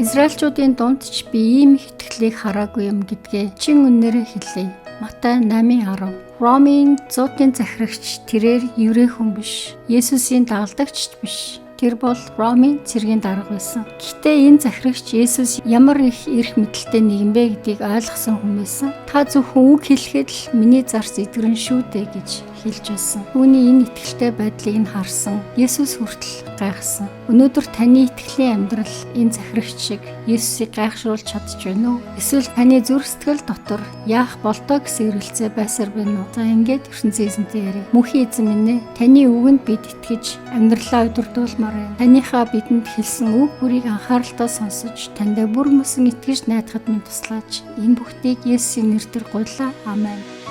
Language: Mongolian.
Израильчуудын дунд ч би ийм их итгэлийг хараагүй юм гэдгээ чин үннээрээ хэлье. Матай 8:10. Ромын зуутын захирагч тэрээр еврей хүн биш. Есүсийн дагалдагч ч биш. Тэр бол Ромын цэргийн дарга байсан. Гэхдээ энэ захирагч Есүс ямар их эрх мэдэлтэй нэгэн бэ гэдгийг ойлгосон хүн байсан. Та зөвхөн үг хэлэхэд л миний зарц эдгэрнэ шүү дээ гэж хэлж байсан. Түүний энэ итгэлтэй байдлыг нь харсан Есүс хүртэл гайхсан. Өнөөдөр таны итгэлийн амьдрал энэ захирагч шиг Есүсийг гайхшруулж чадж байна уу? Эсвэл таны зүрх сэтгэл дотор яах болдоо гэсэн эргэлзээ байсаар байна уу? За, ингээд ертөнцийн эзэнтэй ярья. Мөнхийн эзэн минь ээ, таны үгэнд бид итгэж амьдралаа удирдуулмаар байна. Таныхаа бидэнд хэлсэн үг бүрийг анхааралтай сонсож, таньдаа бүр мөсөн итгэж найдахад минь туслаач. Энэ бүхнийг Есүсийн нэрээр гуйлаа. Амен.